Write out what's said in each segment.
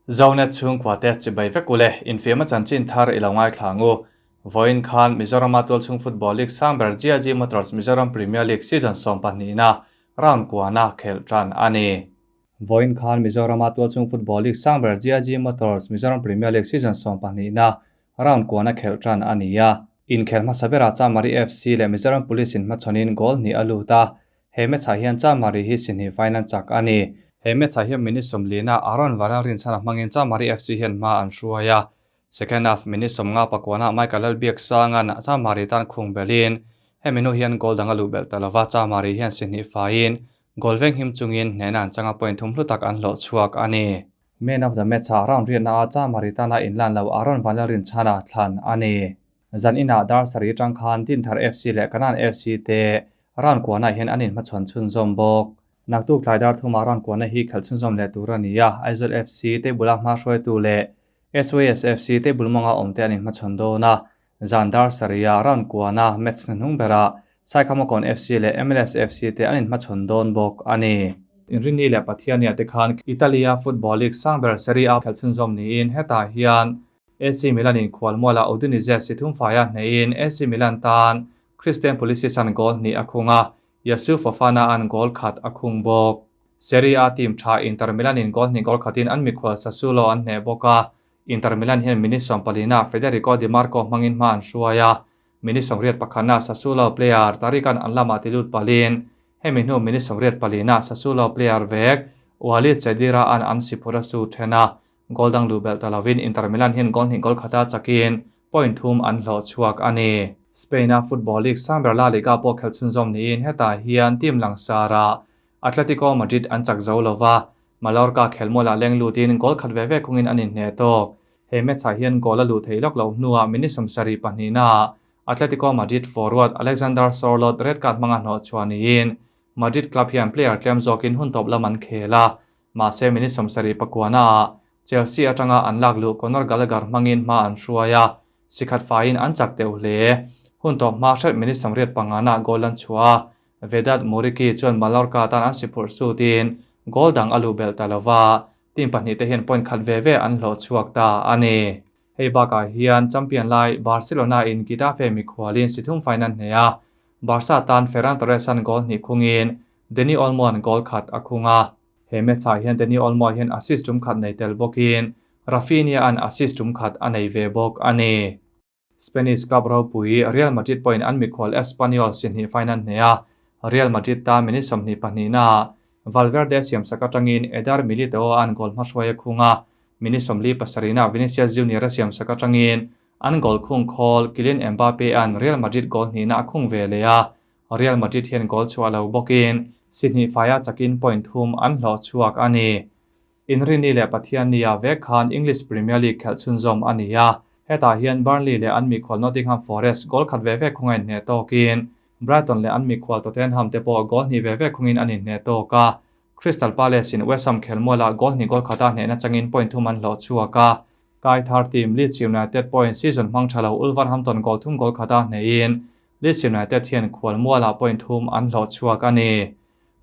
Zonet chhungkua te chibai vek ule, infiamna chanchin thar i lo ngaithla ang u. Vawiin khan Mizorama tualchhung Football League sang ber GIG Motors Mizoram Premier League season sawmpahnihna round kuana khelh tan a ni. Vawiin khan Mizorama tualchhung Football League sang ber GIG Motors Mizoram Premier League season sawmpahnihna round kuana khelh tan a ni a. Inkhelh hmasa berah Chamari FC leh Mizoram Police in hmachhawnin goal hnih a lut a, He match-ah hian Chamari hi si hnih faiin an chak a ni. He match-ah hian minute sawmlina Aaron Varel rinchhana hmangin Chamari FC hian hma an hruai a. Second half minute sawmnga pakuanah Michael Lalbiaksanga'n Chamari tan khung belhin hemi hnu hian goal dang a luh belh ta lova, Chamari hian si hnih faiin goal veng him chungin hnehna an changa point thum hlu tak an hlawh chhuak a ni. Man of the match-ah round riatnaah Chamari tana inlan lo Aaron Vanel rinchhana thlan a ni. Zan inah dar sarih atang khan Dinthar FC leh Kanan FC te round kuanah hian an inhmachhawn chhunzawm bawk. Naktuk tlai dar thumah round kuana hi khelh chhunzawm leh tur a ni a, Aizawl FC te bula hma hruaitu leh SYS FC te bul mawnga awm te an inhmachhawn dawn a. Zan dar sarihah round kuana match hnuhnung berah Saikhamakawn FC leh MLS FC te an inhmachhawn dawn bawk a ni. Inrinni leh Pathiania te khan Italy-a football league sang ber Serie A khelh chhunzawm niin hetah hian AC Milan in khualmualah Udinese si thum faia hnehin AC Milan tan Christian Pulisic an goal hnih a khung a, Yasuf Fofana an goal khat a khung bawk. Serie A team tha Inter Milan in goal hnih goal khatin an mikhual Sassuolo an hneh bawk a, Inter Milan hian minute sawmpalina Federico Dimarco hmangin hma an hruai a, minute sawmriat pakhatna Sassuolo player Tariq-a'n an lamah ti lut palin hemi hnu minute sawmriat palina Sassuolo player vek Walid Cheddira-a'n an siphur a su then a, Goal dang luh belh ta lovin Inter Milan hian goal hnih goal khata chakin point thum an hlawh chhuak a ni. Spain-a football league sang ber La Liga pawh khelh chhunzawm niin hetah hian team langsarah Atletico Madrid an chak zo lova, Mallorca khelmualah leng lutin goal khat ve ve khungin an inhneh tawk. He match-ah hian goal a luh theih lawk loh hnuah minute sawmsarih pahnihnaah Atletico Madrid forward Alexander Sorloth red card hmanga hnawh chhuah niin Madrid club hian player tlem zawkin hun tawp lam an khel a, Mahse minute sawmsarih pakuanaah Chelsea atanga an lak luh Conor Gallagher hmangin hma an hruai a, sikhat faiin an chak deuh hle. Hun tawp hma hret minute sawmriat pangana goal an chhuah a, Vedat Muriqi chuan Mallorca tan an si phurh sutin goal dang a luh belh ta lo va, team pahnih te hian point khat ve ve an hlawh chhuak ta a ni. Hei bakah hian champion lai Barcelona in Getafe mikhualin si thum faiin an hneh a, Barca tan Ferran Torres an goal hnih khungin Dani Olmo an goal khat a khung a. He match-ah hian Dani Olmo hian assist tum khat nei tel bawkin Raphinha an assist tum khat a nei ve bawk a ni. Spanish club ropui Real Madrid pawhin an mikhual Espanyol si hnih fine an hneh a, Real Madrid tan minute sawmhnih pahnihnaah Valverde siamsak atangin Eder Militao an goal hmahruai a khung a, minute sawmli pasarihnaah Vinicius Junior a siamsak atangin an goal khung khawl Kylian Mbappe-a'n Real Madrid goal hnihna a khung ve leh a, Real Madrid hian goal chhuah lo bawkin si hnih faia chakin point thum an hlawh chhuak a ni. Inrini leh Pathiannia vek khan English Premier League khelh chhunzawm a ni a, hetah hian Burnley leh an mikhual Nottingham Forest goal khat ve ve khunga inhneh tawkin Brighton leh an mikhual Tottenham te pawh goal hnih ve ve khungin an inhneh tawk a, Crystal Palace in West Ham khelmualah goal hnih goal khata hnehna changin point thum an hlawh chhuak a, Kai thar team Leeds United pawhin season hmang tha lo Wolverhampton goal thum goal khata hnehin Leeds United hian khualmualah point thum an hlawh chhuak a ni.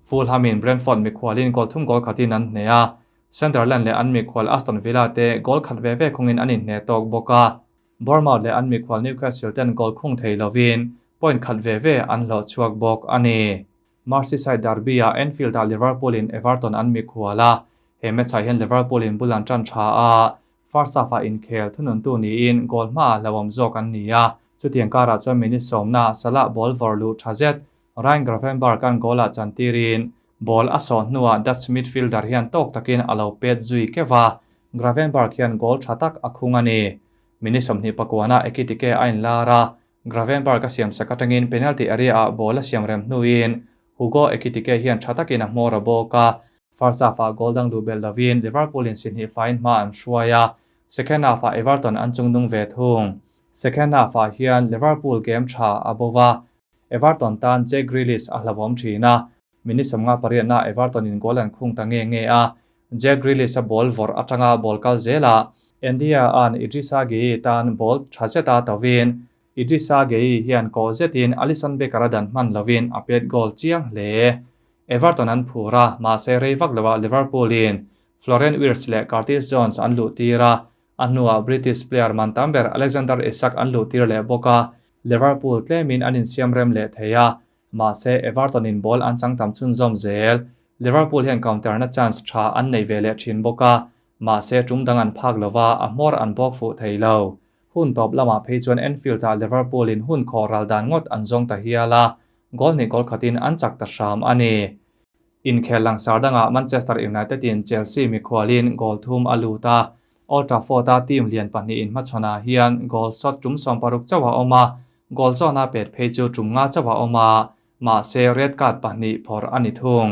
Fulham in Brentford mikhualin goal thum goal khatin an hneh a, Sunderland leh an mikhual Aston Villa te goal khat ve ve khungin an inhneh tawk bawk a. Bournemouth leh an mikhual Newcastle ten goal khung thei lovin point khat ve ve an hlawh chhuak bawk a ni. Merseyside derby-ah Anfield-ah Liverpool in Everton an mikhual a, he match-ah hian Liverpool in bul an tan tha a, first half-ah inkhel thununtu niin goal hmaah hlauhawm zawk an ni a. Chutiang karah chuan minute sawmnaah Salah ball vawrh luh tha zet Ryan Gravenberch-a'n goal-ah chantirin ball a sawh hnuah Dutch midfielder hian tawk takin a lo pet zui keuh a, Gravenberch hian goal tha tak a khung a ni. Minute sawmhnih pakuanah Ekitike a inlar a, Gravenberch a siamsak atangin penalty area-ah ball a siam rem hnuin Hugo Ekitike hian tha takin a hmawr a bawk a. First half-ah goal dang duh belh lovin Liverpool in si hnih faiin hma an hruai a, second half-ah Everton an chungnung ve thung. Second half-ah hian Liverpool game tha a bo va, Everton tan Jack Grealish a hlauhawm thin a, minute sawmnga pariatna Everton in goal an khung ta nge nge a, Jack Grealish a ball vawrh atanga ball kal zelah Ndiaye-a'n Idrissa Gueye tan ball tha zeta tovin Idrissa Gueye hian kawh zetin Alisson Becker a dan hman lovin a pet goal chiang hle. Everton an phur a, mahse rei vak loah Liverpool in Florian Wirtz leh Curtis Jones an luhtir a, a hnuah British player man tam ber Alexander Isak an luhtir leh bawk a, Liverpool tlemin an insiamrem leh thei a, mahse Everton in ball an chang tam chhunzawm zel. Liverpool hian counter na chance tha an nei ve leh thin bawk a, mahse tum dang an phak lova, a hmawr an bawk fuh thei lo. Hun tawp lamah phei chuan Anfield ah Liverpool in hun khawh ral dan ngawt an zawng ta hial a, goal hnih goal khatin an chak ta hram a ni. Inkhel langsar dangah Manchester United in Chelsea mikhualin goal thum a lut a, Old Trafford-a team lian pahnihin hmachhawnah hian goal shot tum 60 chauh a awm a, goal zawna pet phei chu tum nga chauh a awm a, mahse red card pahnih phawrh a ni thung.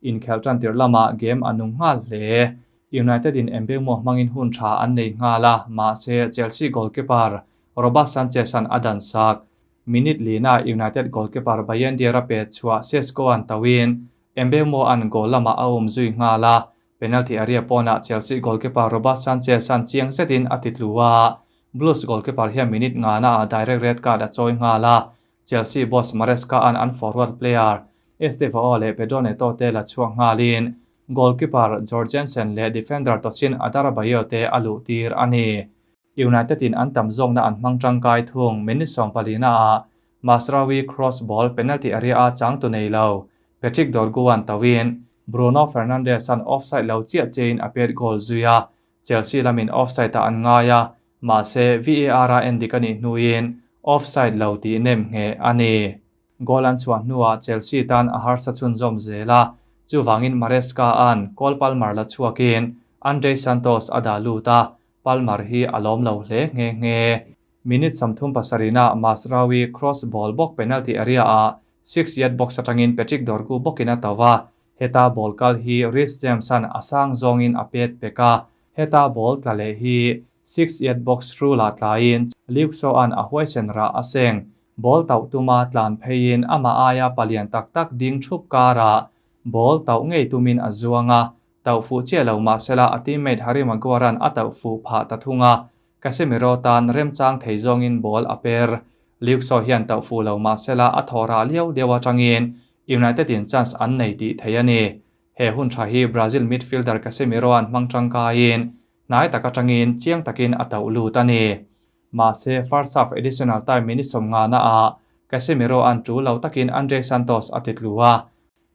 Inkhelh tantir lamah game a nung nghal hle. United in Mbeumo hmangin hun tha an nei nghal a, mahse Chelsea goalkeeper Robert Sanchez-a'n a dan sak. Minute lina United goalkeeper Bayindir a pet chhuah Sesko-a'n tauhin Mbeumo-a'n goal lamah a um zui nghal a, penalty area pawnah Chelsea goalkeeper Robert Sanchez-a'n chiang zetin a ti tlu a, Blues goalkeeper hian minute ngana ah direct red card a chawi nghal a, Chelsea boss Maresca-a'n an forward player Estevao leh Pedro Neto te la chhuak nghalin goalkeeper Jorgensen leh defender Tosin Adarabioyo te a luhtir a ni. United in an tam zawkna an hmang tangkai thung minute 14 ah Mazraoui cross ball penalty area a changtu nei lo Patrick Dorgu-a'n tauhin Bruno Fernandes-a'n offside lo chiah chein a pet goal zui a, Chelsea lamin offside ah an ngai a, mahse VAR a endik a nih hnuin offside lo tih nem ngheh a ni. Goal an chhuah hnuah Chelsea tan a harsa chhunzawm zel a, chuvangin Maresca-a'n Cole Palmer la chhuakin Andrey Santos a dah lut a, Palmer hi a lawm lo hle nghe nghe. Minute 37 ah Mazraoui cross ball bawk penalty area ah six yard box atangin Patrick Dorgu bawkin a to a, heta ball kal hi Reece James-a'n a sang zawngin a pet pek a, heta ball tla leh hi six yard box rule-ah tlaiin Luke Shaw-a'n a huaisen rah a seng. Ball tauh tuma tlan pheiin amah aia palian tak tak ding thup karah ball tauh ngei tumin a zuang a, Tauh fuh chiah lo mahsela a teammate Harry Maguire-a'n a tauh fuh phah ta thung a, Casemiro tan remchang thei zawngin ball a per. Luke Shaw hian tauh fuh lo mahsela a thaw rah liau liau atangin United in chance an nei tih thei a ni. He hun tha hi Brazil midfielder Casemiro-a'n hmang tangkaiin hnai tak atangin chiang takin a tauh lut a ni. Mahse first half additional time minute 50 ah Casemiro-a'n tul lo takin Andre Santos a titlu a,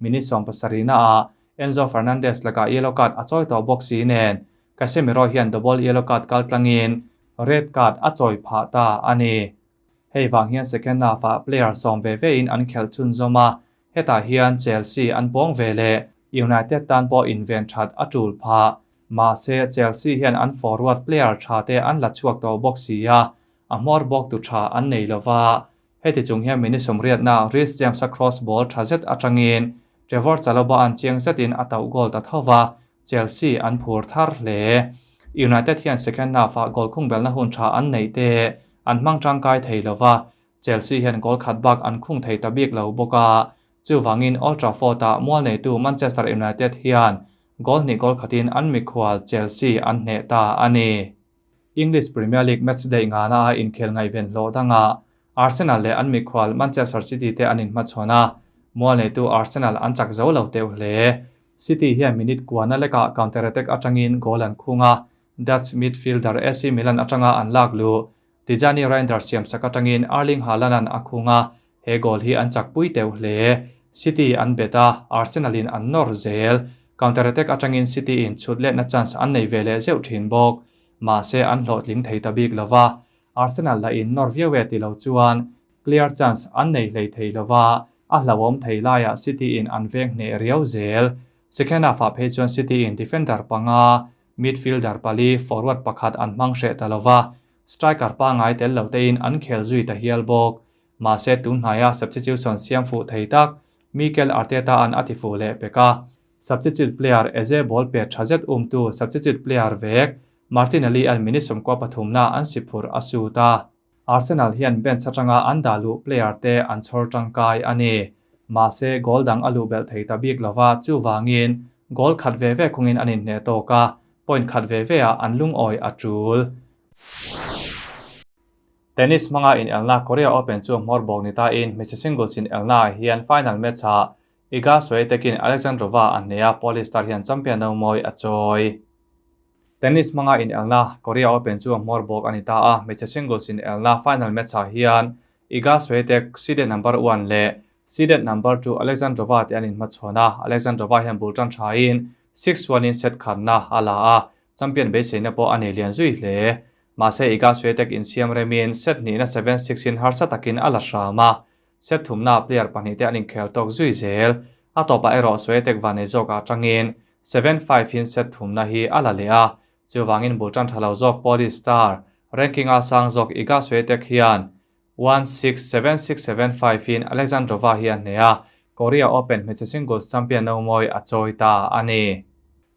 Minute 70 na ah Enzo Fernandez lakah yellow card a chawi tawh bawk si nen Casemiro hian double yellow card kal tlangin red card a chawi phah ta a ni. Hei vang hian second half ah player sawm ve ve in an khelh chhunzawm a, hetah hian Chelsea an pawng ve leh United tan pawh inven that a tul phah. Mahse Chelsea hian an forward player tha te an la chhuak tawh bawk si a, a hmawr bawk tu tha an nei lova, Heti chung hian minute 80 na Reece James-a cross ball tha zet atangin Trevor Chalobah-a'n chiang zetin a tauh goal ta tho va, Chelsea an phur thar hle. United hian second half-ah goal khung belna hun tha an neih te an hmang tangkai thei lo va, Chelsea hian goal khat bak an khung thei ta bik lo bawk a, chuvangin Old Trafford-ah mual neitu Manchester United hian goal hnih goal khatin an mikhual Chelsea an hneh ta a ni. English Premier League matchday ngana a inkhel ngaihven hlawh dangah Arsenal leh an mikhual Manchester City te an inhmachhawn a, mual neitu Arsenal an chak zo lo teuh hle. City hian minute kuana lekah counter attack atangin goal an khung a, Dutch midfielder AC Milan atanga an lak luh Tijjani Reijnders siamsak atangin Erling Haaland-a'n a khung a, he goal hi an chakpui teuh hle. City an bet a, Arsenal in an nawr zel. Counter attack atangin City in chhut letna chance an nei ve leh zeuh thin bawk. Mahse an hlawhtling thei ta bik lova, Arsenal la in nawr viau e ti lo chuan clear chance an nei hlei thei lova, a hlauhawm thei laiah City in an veng hneh riau zel. Second half ah phei chuan City in defender panga, midfielder pali, forward pakhat an hmang hreh ta lova, striker pangai tel lo tein an khel zui ta hial bawk. Mahse tunhnaia substitution siam fuh thei tak Mikel Arteta an a ti fuh leh pek a. Substitute player Eze ball pet tha zet umtu substitute player vek Martinelli an minute 13 na an si phur a sut a. Arsenal hian bench atanga an dah luh player te an chhawr tangkai a ni. Mahse goal dang a luh belh thei ta bik lova chuwangin goal khat ve ve khungin an inhneh tawk a, point khat ve ve ah an lungawi a tul. Tennis hmanga in elna Korea Open chu hmawr bawk ni ta in hmeichhe singles in elna ah hian final match ah. Iga Swiatek-in Alexandrova a hneh a, Polish star hian champion no mawi a chawi. Tennis hmanga inelna Korea Open chu a hmawr bawk a ni ta a, hmeichhe singles inelna final match-ah hian Iga Swiatek seeded number one leh seeded number two Alexandrova te an inhmachhawn a, Alexandrova hian bul tan thain 6-1 in set khatna a la a, champion beiseina pawh a nei lian zui hle. Mahse Iga Swiatek insiam remin set hnihna 7-6 in harsa takin a la hram a, Set thumna player pahnihte an inkhel tawk zui zel. A tawpah erawh Swiatek vanei zawkah atangin 7-5 in set thumna hi a la leh a. Chuvangin bul tan tha lo zawk Polish star ranking-a sang zawk Iga Swiatek hian 1-6, 7-6, 7-5 in Alexandrova hi a hneh a, Korea Open hmeichhe singles champion no mawi a chawi ta a ni.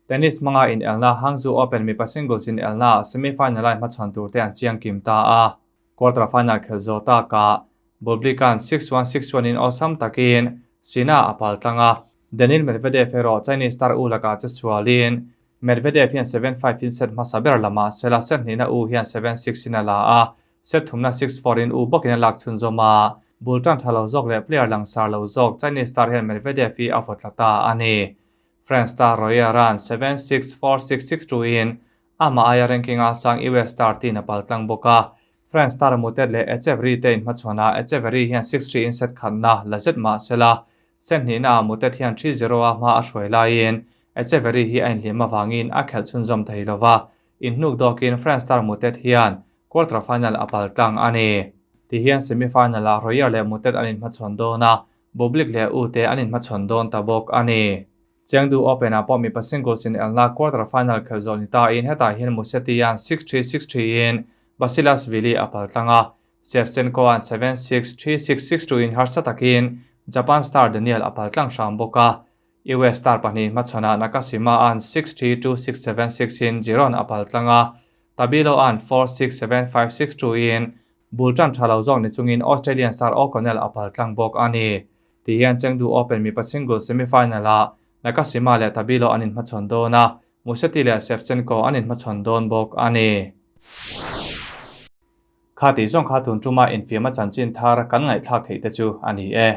Tennis hmanga inelna Hangzhou Open mipa singles inelnaah semi-final-a inhmachhawn turte an chiang kim ta a. Quarter final khelh zawh takah Bublik-a'n 6-1, 6-1 in awlsam takin Sina a pal tlang a, Daniil Medvedev erawh Chinese star U lakah che sualin Medvedev hian 7-5 in set hmasa ber la mah sela set hnihna U hian 7-6 in a la a, set thumna 6-4 in U bawkin a lak chhunzawm a. Bul tan tha lo zawk leh player langsar lo zawk Chinese star hian Medvedev hi a vaw tla ta a ni. France star Royer-a'n 7-6, 4-6, 6-2 in Amah aia ranking a sang US star tiin a pal tlang bawk a. France star Moutet leh Echeverri te inhmachhawn a, Echeverri hian 6-3 in set khatna la zet mah sela, set hnihna ah Moutet hian 3-0 a hma a hruai laiin Echeverri hi a inhlim avangin a khelh chhunzawm thei lo va, inhnuk dawkin France star Moutet hian quarter final a pal tlang a ni. Tihian semi final ah Royer leh Moutet an inhmachhawn dawn a, Bublik leh U te an inhmachhawn dawn ta bawk a ni. Chengdu Open-ah pawh mipa singles inelna quarter final khelh zawh ni tain hetah hian Musetti-a'n 6-3, 6-3 in Basilashvili a pal tlang a, Shevchenko-a'n 7-6, 3-6, 6-2 in harsa takin Japan star Daniel a pal tlang hram bawk a. US star pahnih hmachhawnah Nakashima-a'n 6-3, 2-6, 7-6 in Giron a pal tlang a, Tabilo-a'n 4-6, 7-5, 6-2 in bul tan tha lo zawk ni chungin Australian star O'Connell a pal tlang bawk a ni. Ti hian Chengdu Open mipa singles semi-final-ah Nakashima leh Tabilo an inhmachhawn dawn a, Musetti leh Shevchenko an inhmachhawn dawn bawk a ni. Kha tih zawng kha tun tuma infiamna chanchin thar kan ngaihthlak theih te chu a ni e.